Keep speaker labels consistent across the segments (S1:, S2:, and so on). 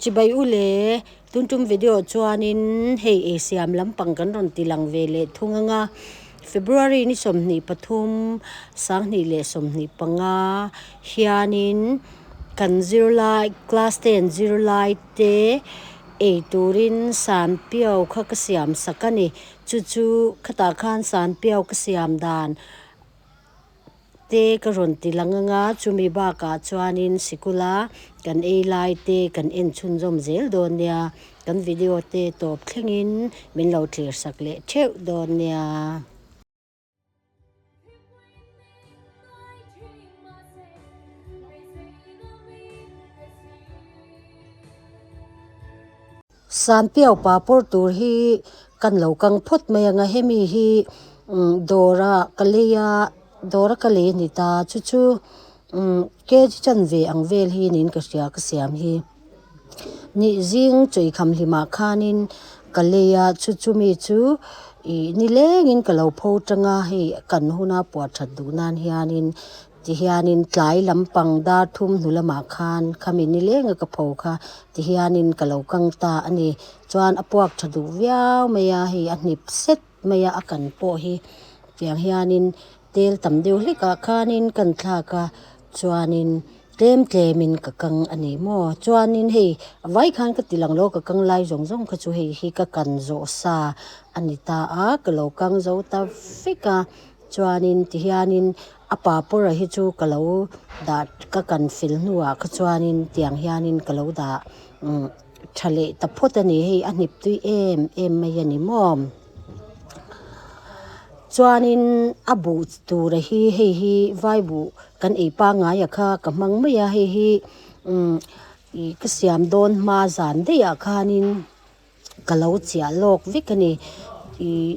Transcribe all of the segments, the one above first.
S1: Chibai u le, tun tum video chuanin hei ei siam lampang kan rawn ti lang ve leh thung anga February ni 23, 2025 hianin kan zirlai class ten zirlai te ei turin sanpiau kha ka siam sak a ni. Chu chu khatah khan sanpiau ka siam dan te ka rawn ti lang anga chumi bakah chuanin sikula kan ei lai te kan en chhunzawm zel dawn nia kan video te tawp thlengin min lo thlir sak leh theuh dawn nia. Sanpiau papawr tur hi kan lo kang phawt mai ang a, hemi hi dawra ka lei a, dawra ka lei a ni ta, chu chu kg chanve ang vel hi niin ka hria ka siam hi. Ni zing chawihkham hlimah khanin ka lei a, chu chumi chu ih nilengin ka lo pho tang a, hei kan huna puah that duh nan hianin Tihianin tlai lampang dar thum hnu lamah khan khami nilenga ka pho kha tihianin ka lo kang ta a ni. Chuan a puak tha duh viau mai a, hei a hnip set mai a, a kan pawh hi tiang hianin tel tam deuh hlekah khanin kan thlak a, chuanin tlem tlemin ka kang a ni maw. Chuanin hei a vai khan ka ti lang lo ka kang lai zawng zawng kha chu hei hi ka kan zawh sa a ni ta a, ka lo kang zo ta vek a. Chuanin tihianin a papawr hi chu ka lo dah ka kan fel hnuah kha chuanin tiang hianin ka lo dah tha leh ta phawt a ni hei a hnip tui em em mai a ni maw. Chuanin a buh tura hi hei hi vai buh kan ei pangngai a kha ka hmang mai a hei hi ih ka siam dawn hma zan daih ah khanin. Ka lo chiah lawk vek a ni. Ih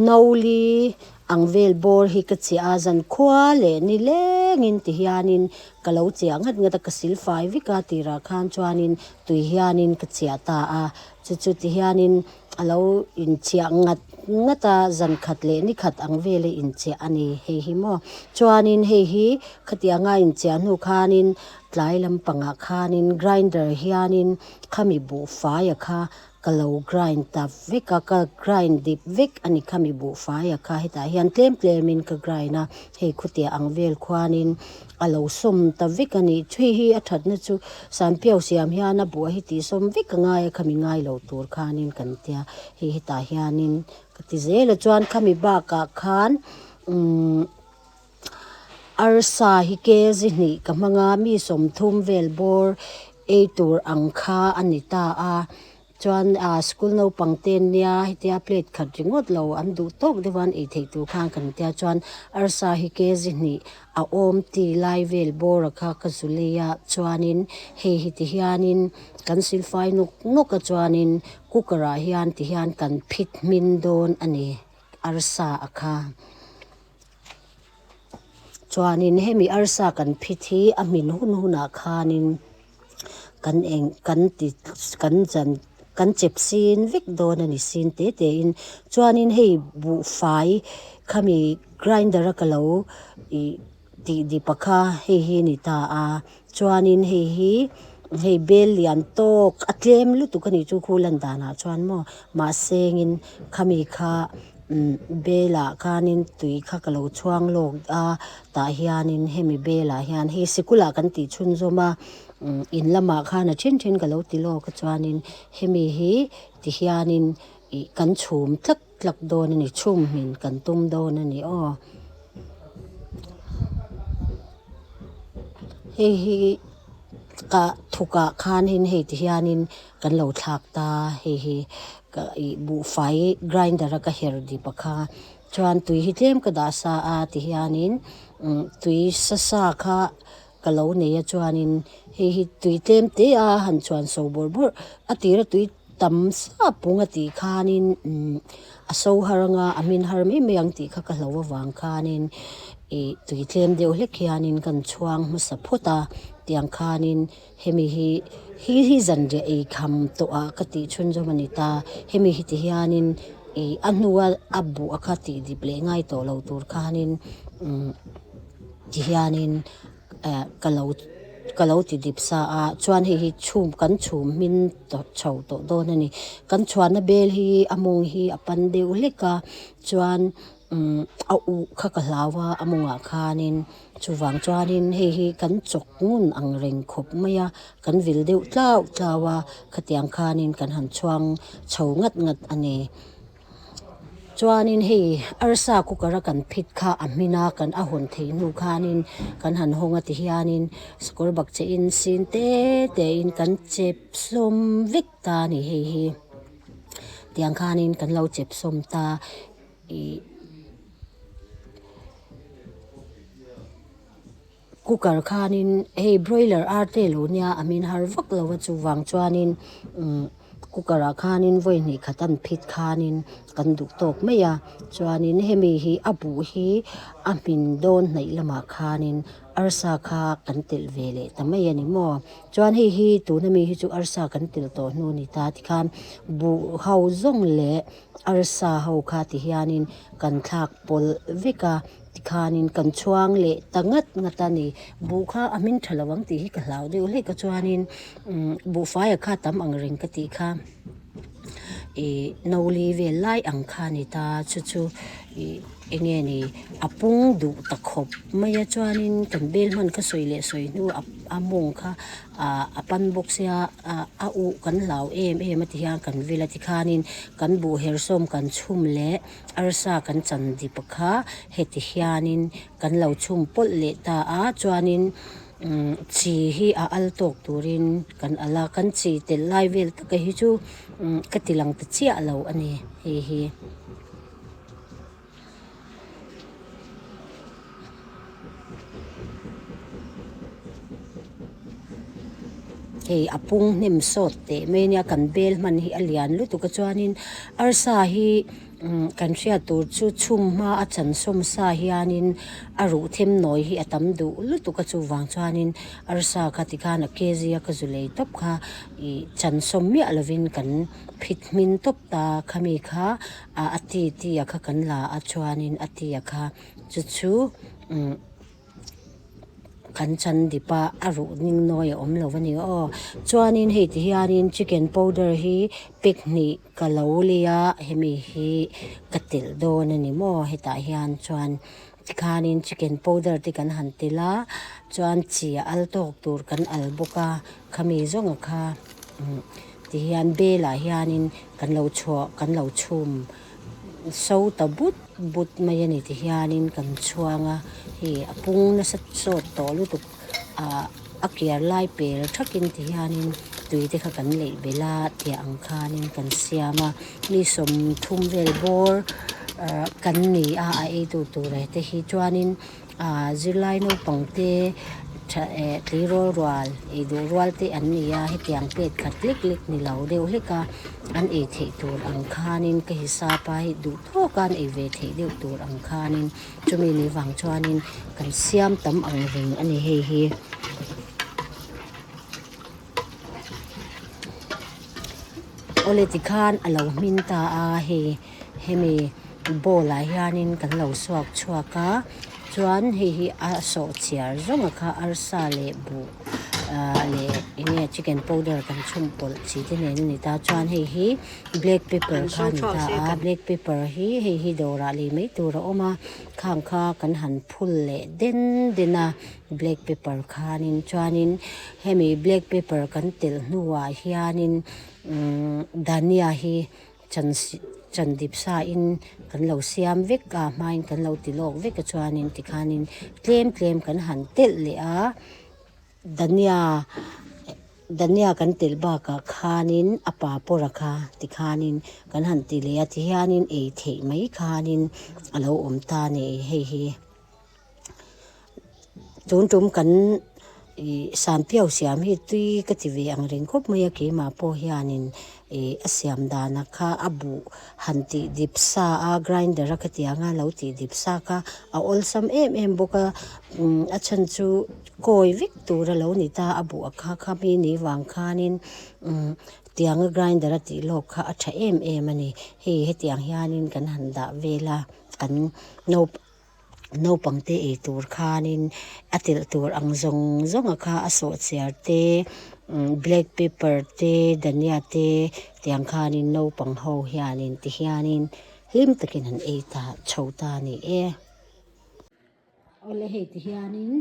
S1: Noli ang vel bawr hi ka chiah a, zankhua leh ni lengin ti hianin ka lo chiah ngat ngat a, ka sil fai vek a tirah khan chuanin tui hianin ka chiah ta a, chu chu ti hianin a lo inchiah ngat ngat a, zan khat leh ni khat ang vela inchiah a ni hei hi maw. Chuanin hei hi khatianga inchiah hnu khanin tlai lampangah khanin grinder hianin Khami buhfaia kha ka lo grind ta vek a, ka grind dip vek a ni khami buhfaia kha hetah hian tlem tlemin ka grind a, hei khutiah ang vel khuanin a lo sawm ta vek a ni. Hei hi a thatna chu sanpiau siam hian a buh hi tih sawm vek a ngai a, khami ngai lo tur khanin kan tia hei hetah hianin ka ti zel a chuan khami bakah khan umm. Arsa hi kg hnih ka hmang a, mi 30 vel bawr ei tur ang kha a ni ta a, chuan ah school naupang te nia hetia plate khat ringawt lo an duh tawk deuh a an ei theih tur khan kan tia chuan arsa hi kg hnih a awm ti lai vel bawr a kha ka zu lei a chuanin hei hi ti hianin kan silfai nawk nawk a chuanin cooker ah hian ti hian kan phit hmin dawn a ni arsa a kha. Chuanin hemi arsa kan phit hi a hmin hun hunah khanin kan eng kan ti kan chan kan chep sin vek dawn a ni sin te te in chuanin hei buhfai khami grinder a ka lo ih tih dip a kha hei hi a ni ta a chuanin hei hi hei bel lian tawk a tlem lutuk a nih chu khu lan danah chuan maw mahse engin khami kha umm belah khanin tui kha ka lo chhuang lawk a tah hianin hemi belah hian hei sikulah kan tih chhunzawm a umm in lamah khan a then then ka lo ti lawk a chuanin hemi hi ti hianin ih kan chhum tlak tlak dawn a ni chhum hmin kan tum dawn a ni aw. Hei hi ka thukah khanin hei ti hianin kan lo thlak ta hei hi ka ih buhfai grinder a ka her dip a kha chuan tui hi tlem ka dah sa a ti hianin umm tui sa sa kha ka lo nei a chuanin hei hi tui tlem te a han chhuan so bawrh bawrh a tira tui tam sa pung a tih khanin umm a so har anga a hmin har mai mai ang tih kha ka hlo avang khanin ih tui tlem deuh hlek hianin kan chhuang hmasa phawt a tiang khanin hemi hi hi hi zanriah ei kham tawh ah ka tih chhunzawm a ni ta hemi hi ti hianin ih a hnua a buh a kha tih dip leh ngai tawh lo tur khanin umm. Tihianin eh ka lo ka lo ti dip sa a chuan hei hi chhum kan chhum hmin chho tawh dawn a ni kan chhuanna bel hi a mawng hi a pan deuh hlek a chuan umm a uh kha ka hlau a a mawngah khanin chuvang chuanin hei hi kan chawk ngun ang reng khawp mai a kan vil deuh tlau tlau a khatiang khanin kan han chhuang chho ngat ngat a ni. Chuanin hei arsa cooker a kan phit kha a hmin a kan a hawn theih hnu khanin kan han hawng a tihianin sakawr bakcheh in sin te te in kan chep sawm vek ta a ni hei hi tiang khanin kan lo chep sawm ta ih. Cooker khanin hei broiler ar te lo nia a min har vak lo a chuvang chuanin umm cooker ah khanin vawi hnih khat an phit khanin kan duh tawk mai a chuanin hemi hi a buh hi a hmin dawn hnaih lamah khanin arsa kha kan telh ve leh ta mai a ni maw chuan hei hi tuna mi hi chu arsa kan telh tawh hnu a ni ta tikhan buh ho zawng leh arsa ho kha ti hianin kan thlak pawlh vek a. Tikhanin kan chhuang leh ta ngat ngat a ni. Buh kha a hming tha lo ang tih hi ka hlau deuh hlek a chuanin umm buhfai a kha tam ang reng ka tih kha ih no li vel lai ang kha a ni ta chu chu ih eng nge ni a pung duh ta khawp mai a chuanin kan bel hman kha sawi leh sawi hnu a a mawng kha ah a pan bawk sia ah a uh kan hlau em em a ti hian kan vil a tikhanin kan buh herhsawm kan chhum leh. Arsa kan chan dip kha heti hianin kan lo chhum pawlh leh ta a chuanin umm chi hi a al tawk turin kan al a kan chi telh lai vel taka hi chu umm ka ti lang ta chiah lo a ni hei hi. Hei a pung hnem sawt teh mai ania kan bel hman hi a lian lutuk a chuanin arsa hi umm kan hriat tur chu chhum hma a chan sawm sa hianin a ruh them nawi hi a tam duh lutuk a chuvang chuanin arsa kha tikhan a kg a ka zu lei tawp kha ih chan sawm miah lovin kan phit hmin tawp ta khami kha a ti ti a kha kan la a chuanin a ti a kha chu chu umm kan chan dip a a ruh ning nawi a awm lo a ni aw chuanin hei ti hianin chicken powder hi pack hnih ka lo lei a hemi hi ka telh dawn a ni maw hetah hian chuan tikhanin chicken powder te kan han telh a chuan chi a al tawk tur kan al bawk a khami zawnga kha umm tihian bel ah hianin kan lo chhuah kan lo chhum so ta but but mai a ni tihianin kan chhuang a hei a pung nasa sawt tawh lutuk ah a kiar lai pel thakin tihianin tui te kha kan leih belh a tiah ang khanin kan siam a mi sawmthum vel bawr ah kan ni a a ei tur tur te hi chuanin Aaa zirlai naupang te tha eh tleirawl rual ei duh rual te an ni a hetiang plate khat lek lek ni lo deuh hlek a an ei theih tur ang khanin ka hisap a hei duh tawk a an ei ve theih deuh tur ang khanin chumi ni vang chuanin kan siam tam ang reng a ni hei hi. Awle tikhan a lo hmin ta a hei hemi bowl ah hianin kan lo suak chhuak a chuan hei hi a sawh chhiar zawng a kha arsa leh buh ah leh eng nge chicken powder kan chhum pawlh chi te nen a ni ta chuan hei hi black pepper kha a ni ta a black pepper hi hei hi dawrah lei mai tur a awm a khang kha kan han phul leh den den a. Black pepper khanin chuanin hemi black pepper kan telh hnuah hianin umm dhania hi chan chan dip sa in kan lo siam vek a hmain kan lo ti lawk vek a chuanin tikhanin tlem tlem kan han telh leh a dhania dhania kan telh bakah khanin a pa pawra kha tikhanin kan han ti leh a tihianin ei theih mai khanin a lo awm ta a ni hei hi. Tun tum kan ih sanpiau siam hi tui ka ti ve ang reng khawp mai a keimah pawh hianin ih a siam dana kha a buh han tih dip sa a grinder a khatiang a lo tih dip sa kha a awlsam em em bawk a umm a chhan chu kawi vek tur a lo ni ta a buh a kha kha mi ni vang khanin umm tianga grinder a tih lawk kha a tha em em a ni hei hetiang hianin kan han dah vel a kan naupang. Naupang te ei tur khanin a telh tur ang zawng zawng a kha a sawhchiar te black pepper te dhania te tiang khanin naupang ho hianin ti hianin hlim takin an ei ta chho ta a ni e. Awle hei ti hianin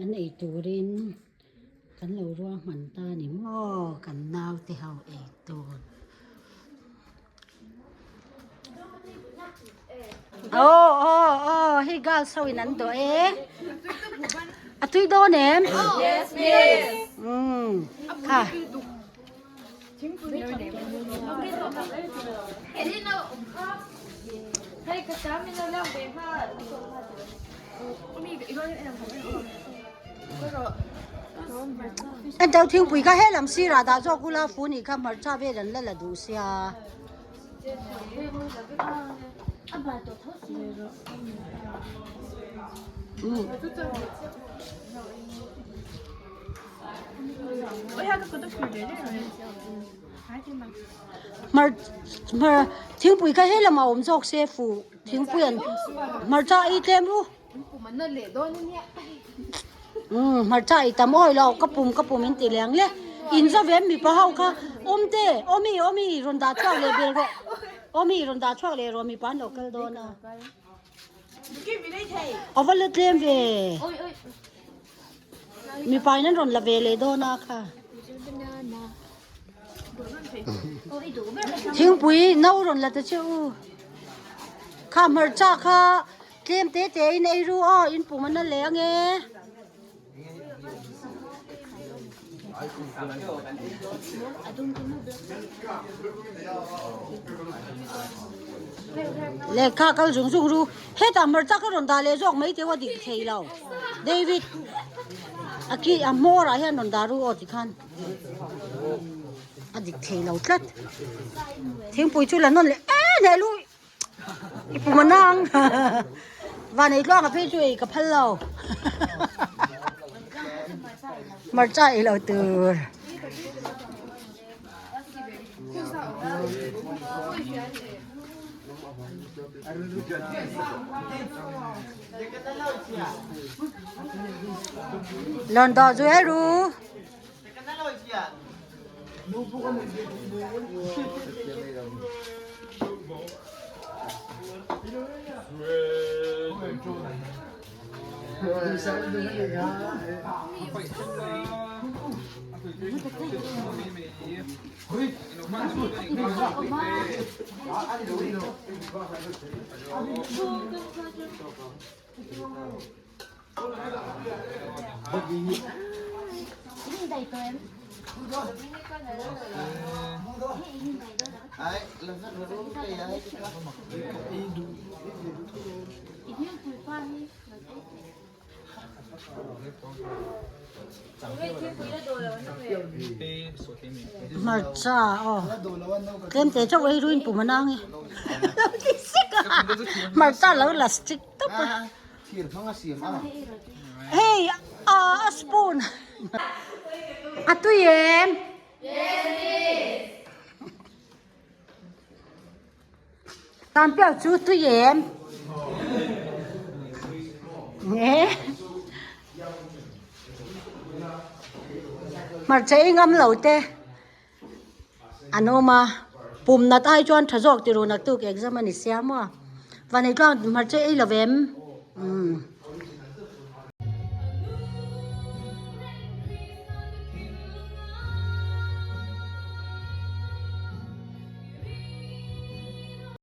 S1: an ei turin kan lo ruahman ta a ni maw kan naute ho ei tur. Aw aw aw hei girls ho in an dawh e a tui dawn em
S2: Yes miss.
S1: Umm kha. An to thingpui kha helam sirah dah zawk ula fu nih kha hmarcha vel an la la duh sia. Hmar hmar thingpui kha helam a awm zawk se fu thingpui an hmarcha ei tlem ru. Umm hmarcha ei tam awi lo ka pum ka pum in ti leng le in zo ve mipa ho kha awm te awmi awmi rawn dah chhuak leh bel rawh awmi rawn dah chhuak leh rawh mipa an lo kal dawn a a va la tlem ve mipa in an rawn la ve leh dawn a kha thingpui no rawn la ta che u kha hmarcha kha. Tlem te te in ei ru aw in pum an la leh ange. Lehkha kal zung zung ru hetah hmarcha ka rawn dah leh zawk mai teu a dik thei lo David a khi a hmawr ah hian rawn dah ru aw tikhan a dik thei lo tlat thingpui chu la nawn leh e hneh luh. I pum a nang. Van ei tluang a phei chu ei ka phal lo. Hmarcha ei lo tur. Lon do zu he ru. Hmarcha aw tlem te chauh ei ruin pum a nang e hmarcha lo la stick tawp a. Hei a a spoon a tui em? Tan piau chu tui em? Nge hmarcha ei ngam lo te. An awm a, pum nat ai chuan tha zawk ti ru naktuk exam a ni sia maw? Vanei tluang hmarcha ei lo vem? Umm.